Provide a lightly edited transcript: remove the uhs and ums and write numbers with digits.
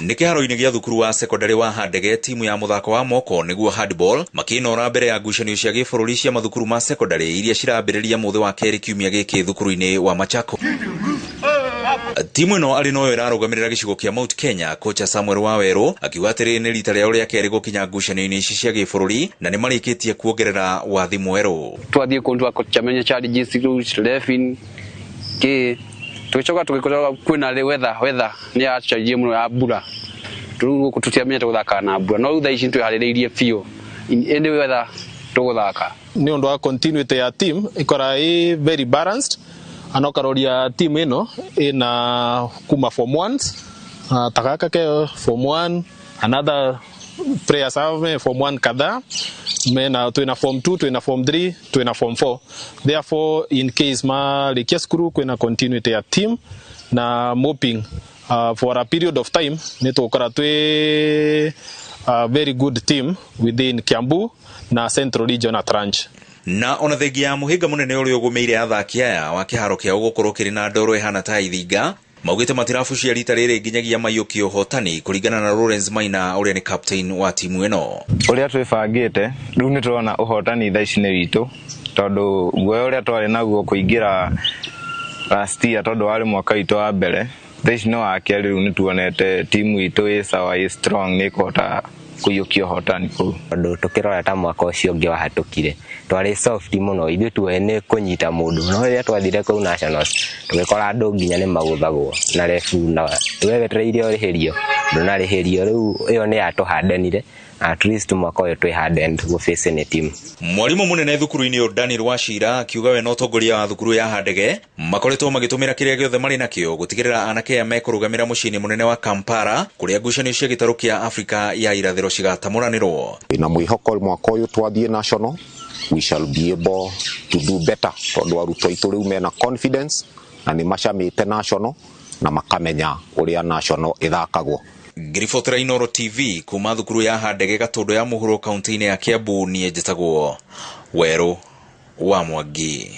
Nĩ kĩharo-inĩ gĩa thukuru wa cekondarĩ wa Handege timu ya mũthako wa moko nĩguo handball makĩnora mbere ya ngucanio cia gĩbũrũri cia mathukuru ma cekondarĩ iria cirambĩrĩria mũthĩ wa kerĩ kiumia gĩkĩ thukuru-inĩ wa Machakos. Timu ĩno arĩ noyo ĩrarũgamĩrĩra gĩcigo kĩa Mount Kenya, kocha Samuel Wawerũ akiuga atĩ rĩrĩ nĩ rita rĩao rĩa kerĩ gũkinya ngucanio-inĩ ici cia gĩbũrũri na nĩ marĩkĩtie kuongerera wathi mwerũ. Twathiĩ kũndũ twacemania challenges rĩu refin kĩ tũgĩcoka tũgĩkora kwĩna weather weather nĩ yacenjie mũno ya mbura. Rĩu gũkũ tũtiamenyete gũthaka na mbura, no rĩu thaa ici nĩtwĩharĩrĩirie biũ, in any weather tũgũthaka. Nĩ ũndũ wa continuity ya team ikora ĩ very balanced, ana ũkaroria team ĩno ĩna kuma form ones, ta gaka ke form 1, another players have form 1 kadhaa mena, twina form 2, twina form 3, twina form 4. Therefore, in case marikia cukuru, kwina continuity ya team na moping for a period of time nĩ tũgũkora twĩ a very good team within Kiambu na Central Region at large. Na ona thengia ya mũhĩnga mũnene ũrĩa ũgũmĩire athaki aya wa kĩharo kĩao gũkorwo kĩrĩ na ndoro ĩhana ta ithinga, maugĩte matirabucia rita rĩrĩ nginyagia maiyũkie ũhotani, kũringana na Lawrence Maina ũrĩa nĩ captain wa timu ĩno. Ũrĩa twĩbangĩte rĩu nĩ tũrona ũhotani thaa ici nĩ witũ, tondũ guoya ũrĩa twarĩ naguo kũingĩra last year, tondũ warĩ mwaka witũ wa mbere, thaa ici nĩ wa kerĩ. Rĩu nĩ tuonete timu itũ ĩ sawa, ĩ strong, nĩ ĩkũhota kũiyũkia ũhotani kũu. Tondũ tũkĩrora ta mwaka ũcio ũngĩ wahatũkire, twarĩ soft mũno ithuĩ, tuoĩ nĩ kũnyita mũndũ, no rĩrĩa twathire kũu nationals tũgĩkora andũ nginya nĩ magũthagwo na refu, na we wetereire ũrĩhĩrio, ndũnarĩhĩrio. Rĩu ĩyo nĩ yatũhandenire. At least mwaka ũyũ twĩ hardened gũ face any team. Mwarimũ mũnene thukuru-inĩ ũyũ Daniel Wachira akiuga we na ũtongoria wa thukuru ya Handege makoretwo magĩtũmĩra kĩrĩa gĩothe marĩ nakĩo gũtigĩrĩra anake aya mekũrũgamĩra mũciĩ-inĩ mũnene wa Kampala, kũrĩa ngucanio cia gĩtarũ kĩa Afrika ya irathĩro cigatamũranĩrwo. Na mwĩhoko mwaka ũyũ twathiĩ national, we shall be able to do better, tondũ arutwo aitũ rĩu mena confidence na nĩ macamĩte national na makamenya ũrĩa national ĩthakagwo. Ngĩribotera Inooro TV kuma thukuru ya Handege, Gatũndũ ya mũhuro, kaunti-inĩ ya Kiambu, niĩ njĩtagwo Werũ wa Mwangi.